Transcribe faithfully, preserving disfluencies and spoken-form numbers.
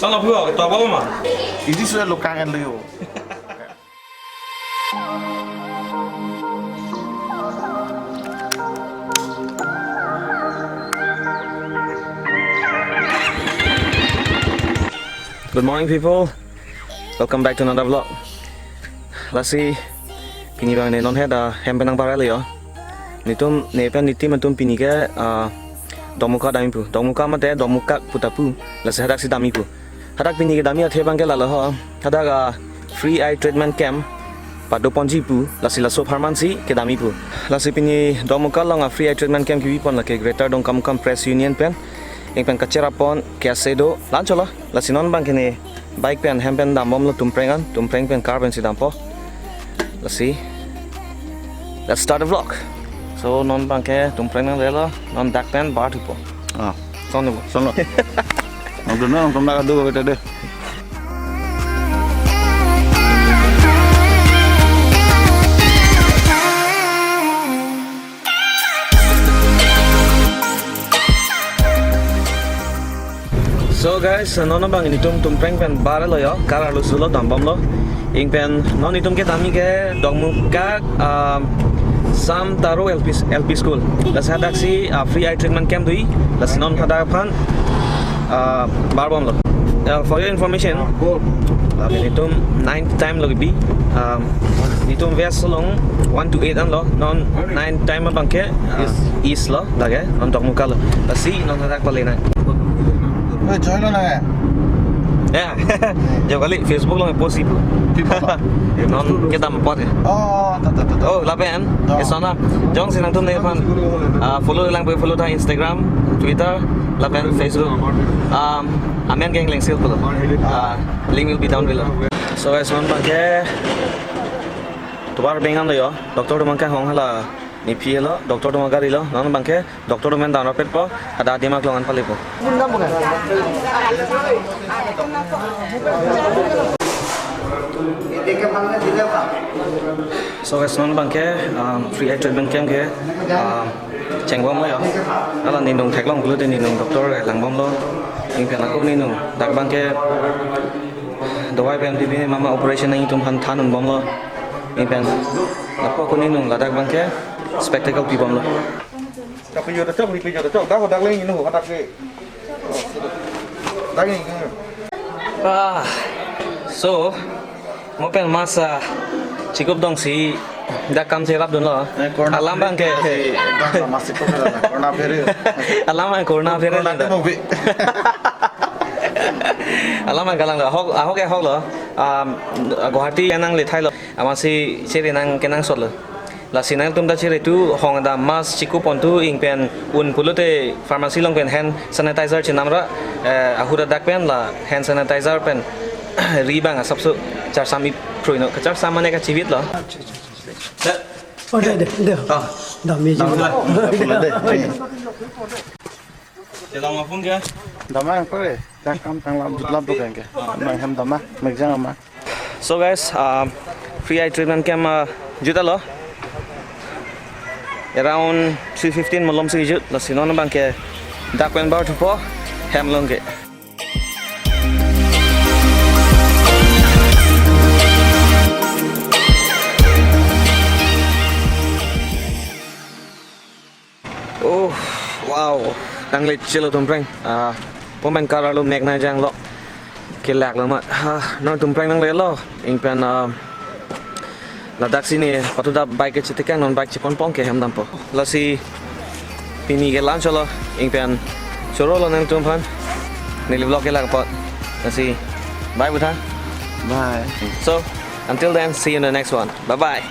Talo phu, to balo ma. Isi sudah lukangan lu yo. Good morning, people. Welcome back to another vlog. Lasi pini abang ne non he dak hem pen nangbar lo yo. Netum ne pen ne team atum pini ke, ah, Dokmoka damji pu. Dokmoka mate Dokmokak puta pu. Lasi hadak si damji pu. Hadak pini kedamji athe abang ke lalo ho. Hadak, ah, free eye treatment camp pado ponji pu. Lasi laso apharman si kedamji pu. Lasi pini Dokmoka along, ah, free eye treatment camp kebi pon lake Greater Dongkamukam Press Union pen. Ing pen kacherap pon, ke ase do, la-an cholo. Lasi non abang ke ne bike pen hem pen dambomlo Tumpreng an, Tumpreng pen car pen si dampo. Lasi, let's start the vlog. So non abang ke Tumpreng nanglelo, non dak pen bar thupo. Ah. Son lo. Son lo. Nang dun nang tum dak adu kita deh. So guys, non abang netum Tumpreng pen bar lo yo, car arlo sulo dambomlo. Ing pen non netum kedamji ke Dokmokak, um, Sam Taro L P, L P School. Lasi hadak si, uh, free eye treatment camp doji. Lasi non hadak aphan, uh, barbomlo. Uh, for your information, uh, netum nine time lo kebi. Um, netum west along one to eight an lo. Non nine time abang ke, uh, east. East lo, lake, non Dokmoka lo. Lasi non hadak pale nang. Eh, join lo nang eh? Ya. Jo kali Facebook along post ipu. Di mana? Non kedam apot ya. Oh, ta, ta, ta, ta. Oh, lapen. Oh. Esona. Jongsi nangtum ne aphan, ah, follow lang pe, follow ta Instagram, Twitter, lapen Facebook. Um, amen keng lengsil pulo. Ah, link will be down below. So guys, non abang ke tovar bengan lo yo. Doctor atum abang ke hong hala nephi lo. Doctor atum gari lo. Non abang ke doctor atum pen dam rapet po, hadak Dima Klong an pale po. So guys, non abang ke, um, free eye treatment camp ke, um, chengbomlo yo. Hala ningdung theklong pulote ningdung doctor ke langbomlo. Ing pen ako ningdung dak abang ke dawai pen pipi mama operation nangji atum aphan than unbomlo. Ing pen ako ako ningdung ladak abang ke spectacle pibomlo. Kapiyo ta chok, ripiyo ta chok, dak, dak leng inu, dak ke. Dak ni. Ah, so, mo pen mask chikup dong si dak kam cherap dunlo. Eh, corona. Alam abang ke. Eh, dak mask chikup dunlo, corona phere. Alam abang corona phere. Corona dunlo. Ke movie. Alam abang kalang lo. Ahok, ahok ke ahok lo. Um, Guwahati nanglethailo. Amatsi chere nang kenangsotlo. Lasi nangtum ta chere tu hong ta mask chikup pon tu ing pen un pulote pharmacy along pen hand sanitizer chenam ra, eh, ahut adak pen la hand sanitizer pen ri abang asapso charsam iphrui non. Kacharsam mane kachivit lo. Oh, deh, deh, deh. Ah. Dam meji. Dam, dam. Dam, dam. Chelang apun ke? Damnang ko eh. Dak kam tanglam jutlam tu kan ke. Nang hem dam ma, mekjang ma. So guys, um, free eye treatment camp, uh, jutlo. Around three fifteen malom si jut, lasi non abang ke dak pen bar thupo, hem along ke. Oh, wow. Nangli chelo Tumpreng. Ah, pon pen car arlo mek nangjanlo. Kelak lo mat. Ah, non Tumpreng nanglelo. Ing pen, ah, ladak si ne pathu ta bike ke chetekang, non bike chepon pon ke hem dampo. Lasi pini ke la-an cholo. Ing pen chorolo nangtum aphan. Neli vlog kelak apot. Lasi bye butha. Bye. So, until then, see you in the next one. Bye bye.